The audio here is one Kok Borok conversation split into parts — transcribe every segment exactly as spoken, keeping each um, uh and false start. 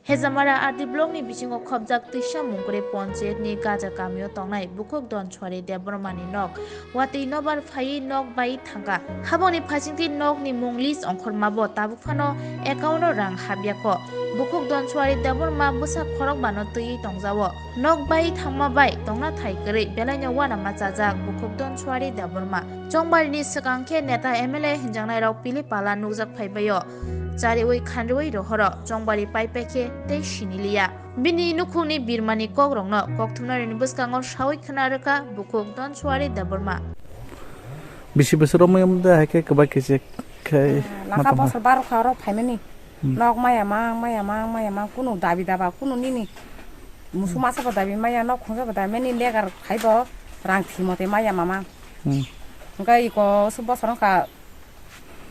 Hejamara R D block ni bisingo khobjak Twisa Mungkre ponchayat ni Gaja kamio tongnai bukhuk Donsuari Debbarma ni nok watwi nobar phaiwi nok bai thangkha. Haboni phaisingtwi nok ni mung list ongkhorma bo tabuk phano account o rang habya kho. Bukhuk Donsuari Debbarma bwsa khorokba no twiwi tongjao. Nok bai thangma bai tongna thai kwrwi belaino uanama chajak bukhuk Donsuari Debbarma. Chongbari ni swkang khe neta M L A hinjaknai rok pili pala nukjak phaibaio. Chariwi khanriwi rohoro Chongbari paipai khe tei siniliya. Bini nukhungni birmani kokrokno kokthumnairokni bwskango sawi khna rwkha bukhuk Donsuari Debbarma. Bisi bwswk romwi wng de hai khe kwbai kisi khe. Ah, lakha matama. Bosor baro kha oro phaimani. Hmm. Nok maya mang, maya mang, maya mang, kunu dabi daba, kunu nini musu masa bo dabi maya, nok khungsa bo dabi mani, legar khai bo rang thimo te maya mamang. Hmm. Hwnkhe iko su bosor wngkha,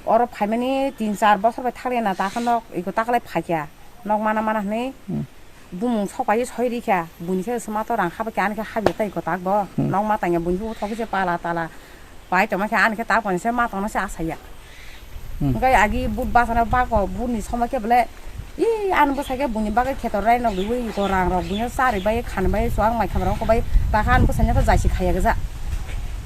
oro phaimani tin char bosor bai thakliya na, takha nok iko taklai phaikha, nok mana mana hwnwi. Hmm. Bumung sokpaiwi soi rikha, buini khe swma to rang kha bai khe ani khe habya tei iko tak bo, hmm, nok ma tangya buini khe uthok khe se pala tala pai tongma khe ani khe tak buini se ma tongna se asaya. Hmm. Hwnkhe agi but bachana bago buni somoi khe bole, i ani bwsai khe buini bagwi khetor rai nok riwi iko rang rok buino chari bai khani bai chuang mai khamrok bai takha ani bwsai no jaisi khaya gja.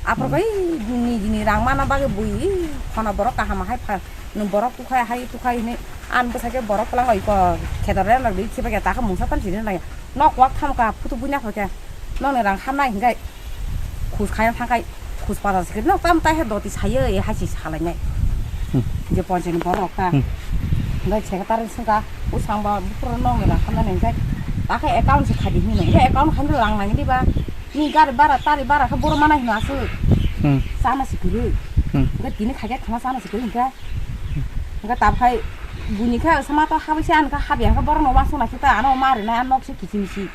Aphuru, hmm, bai nini rang mana bagwi bui i khona borok kaham hai pha. Nwng borok tukhai hai tukhai hwnwi ani bwsai khe borok kwlangwi ko khetor rwna rwgwi khiba khe takha mungsa tang sini nai nok wak tham ka phutu buina kho khe nokni rang hamnai hinkhai khus khaina thangkhai khus paja sikhe nok tam tai he doti sayo e hai si salainai. Hmm. Je ponchayni borok ka. Hmm. Ngai secretary sungka usang ba buphuru nokni rang hamnai hinkhai takha account se khadi hino hinkhai account khaina rang nangdi ba ni gari bara tari bara khe boro mana hino aswk. Hmm. Chana sikiri. Hmm. Ngai tini khaikhe khana chana sikiri hinkhai. Hwnkhe tabkhai buini khe sama to habwi se ani khe habya hwnkhe borokno uansuknai khe ta ano ma rinai, ano nok se kichi michi.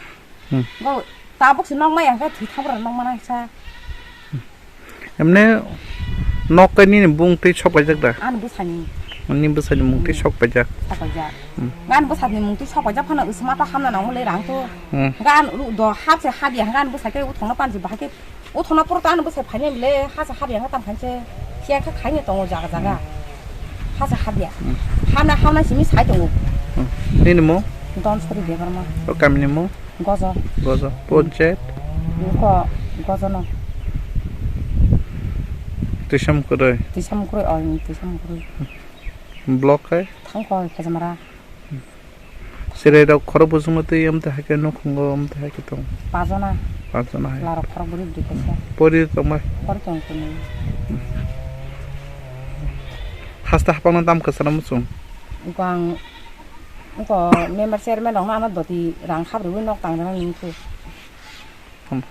Hmm. Bo tabuk se nok maya hwnkhe thwi thabrok nok mana sa. Emne nok kai nini bung twi sok paijak da? Ani bwsani. Ani bwsani mung twi, hmm, sok paijak. Sok paijak. Hmm. Gan bwsani mung twi sok paijak phano usma to hamna nang mole rang to. Hmm. Gan ru do hap se habya hwnkhe ani bwsa khe uthongna panji bahai khe Uthona poro tano bwsai phainai le hasa habya wngkha tamo khainse phiya khe khaina tongo jaga jaga. Hmm. Hasa habya. Hmm. Hamna hamna simi sai tongo. Hmm. Nini mo? Don Suri Debbarma. O kamini mo? Gojo. Gojo. Ponchayat? Ko Gojo no. Tisam Kuroi. Tisam Kuroi, oi, Tisam Kuroi. Block hai? Thangkol, Khejamara. Cherai rok khorok bujungma twi amtwi hai khe nukhungo amtwi hai khe tong. Pajana. Pajana hai. Larok khorok buri buri kaisa. Pori tongbai. Pori tong tongwi. Hasta hapang no tam kwchana muchung. Uko ang, uko member chairman rok no ano doti rang khabrwi nok tang rwna ningkhu. Hmm.